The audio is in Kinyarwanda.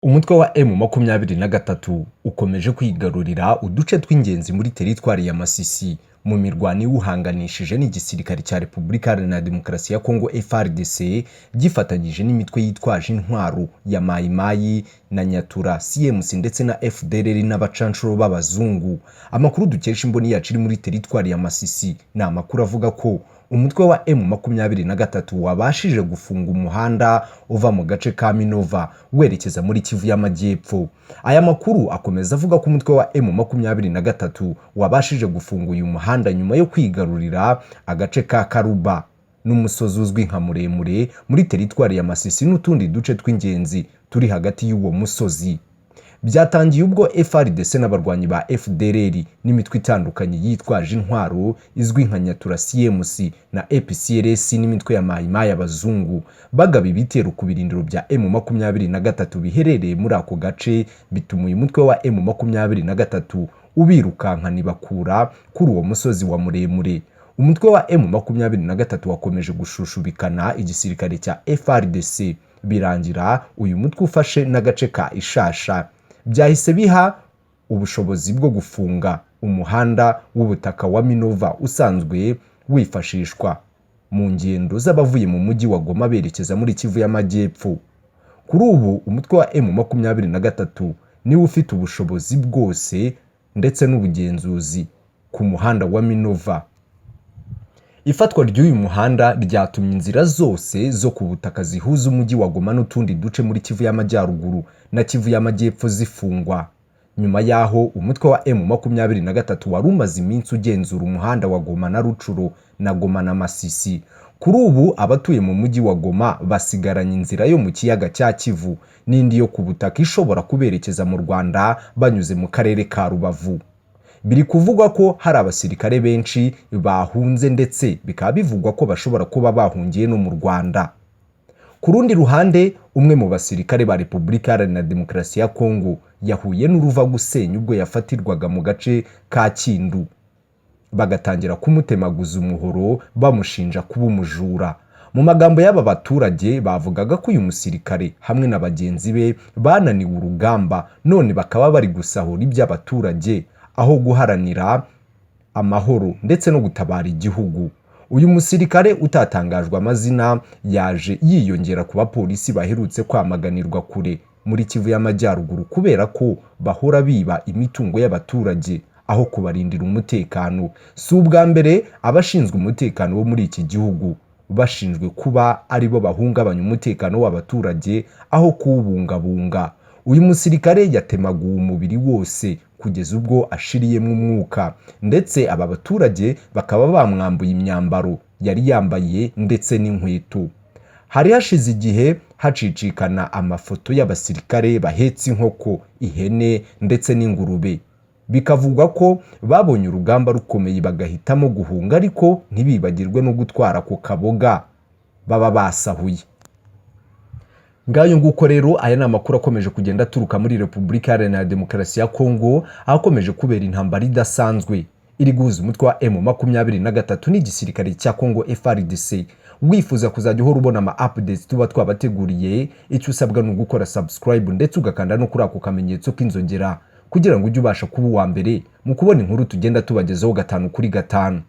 Umutwe wa M23 ukomeje kwigarurira uduce tw'ingenzi muri teritwari ya Masisi mu mirwano iwuhanganishije n'igisirikare cya Repubulika Iharanira Demokarasi ya Kongo FARDC, gifatanyije n'imitwe yitwaje intwaro ya Mai Mai na Nyatura CMC ndetse na FDLR n'abacanshuro b'abazungu. Amakuru dukesha imboni yacu iri muri teritwari ya Masisi ni amakuru avuga ko umutwe wa M23 wabashije gufunga umuhanda uva mu gace ka Minova werekeza muri Kivu y'Amajyepfo. Aya makuru akomeza avuga ko umutwe wa M23 wabashije gufunga uyu muhanda nyuma yo kwigarurira agace ka Karuba n'umusozi uzwi nka Muremure muri teritwari ya Masisi n'utundi duce tw'ingenzi turi hagati y'uwo musozi. Byatangiye ubwo FARDC n'abarwanyi ba FDLR n'imitwe itandukanye yitwaje intwaro izwi nka Nyatura CMC na APCLS n'imitwe ya Mai Mai abazungu bagaba ibitero ku birindiro bya M23 biherereye muri ako gace, bituma uyu mutwe wa M23 ubirukankana ibakura kuri uwo musozi wa Muremure. Umutwe wa M23 wakomeje gushushubikana igisirikare cya FARDC, birangira uyu mutwe ufashe n'agace ka Ishasha. Byahise biha ubushobozi bwo gufunga umuhanda w'ubutaka wa Minova usanzwe wifashishwa mu ngendo z'abavuye mu mujyi wa Goma berekeza muri Kivu y'Amajyepfo. Kuri ubu umutwe wa M23 niwe ufite ubushobozi bwose ndetse n'ubugenzuzi ku muhanda wa Minova. Ifatwa ry'uyu muhanda ryatumye inzira zose zo ku butaka zihuza umujyi wa Goma n'utundi duce muri Kivu y'Amajyaruguru na Kivu y'Amajyepfo zifungwa. Nyuma y'aho umutwe wa M23 wari umaze iminsi ugenzura umuhanda wa Goma na Rucuro na Goma na Masisi. Kuri ubu abatuye mu mujyi wa Goma basigaranye inzira yo mu kiyaga cya Kivu n'indi yo ku butaka ishobora kuberekeza mu Rwanda banyuze mu karere ka Rubavu. Biri kuvugwa ko hari abasirikare benshi bahunze, ndetse bikaba bivugwa ko bashobora kuba bahungiye no mu Rwanda. Ku rundi ruhande, umwe mu basirikare ba Repubulika Iharanira Demokarasi ya Kongo yahuye n'uruva gusenya ubwo yafatirwaga mu gace ka Kindu, bagatangira kumutemaguza umuhoro bamushinja kuba umujura. Mu magambo y'aba baturage, bavugaga ko uyu musirikare hamwe na bagenzi be bananiwe urugamba, none bakaba bari gusahura iby'abaturage aho guharanira amahoro ndetse no gutabara igihugu. Uyu musirikare utatangajwe amazina yaje yiyongera ku bapolisi baherutse kwamaganirwa kure muri Kivu y'Amajyaruguru kubera ko bahora biba imitungo y'abaturage aho kubarindira umutekano. Si ubwa mbere abashinzwe umutekano bo muri iki gihugu bashinjwe kuba aribo bahungabanya umutekano w'abaturage aho kuwubungabunga. Uyu musirikare yatemaguwe umubiri wose kugeza ubwo ashiriyemo umwuka, ndetse aba baturage bakaba bamwambuye imyambaro yari yambaye ndetse n'inkweto. Hari hashize igihe hacicikana amafoto y'abasirikare bahetse inkoko, ihene ndetse n'ingurube, bikavugwa ko babonye urugamba rukomeye bagahitamo guhunga, ariko ntibibagirwe no gutwara ako kaboga baba basahuye. Ngayo nguko rero, aya ni amakuru akomeje kugenda aturuka muri Repubulika Iharanira Demokarasi ya Kongo, aho akomeje kubera intambara idasanzwe iri guhuza umutwe wa M23 n'igisirikare cya Kongo FARDC. Wifuza kuzajya uhora ubona ama updates tuba twabateguriye, icyo usabwa ni ugukora subscribe ndetse ugakanda no kuri ako kamenyetso k'inzogera kugira ngo ujye ubasha kuba uwa mbere mu kubona inkuru tugenda tubagezaho gatanu kuri gatanu.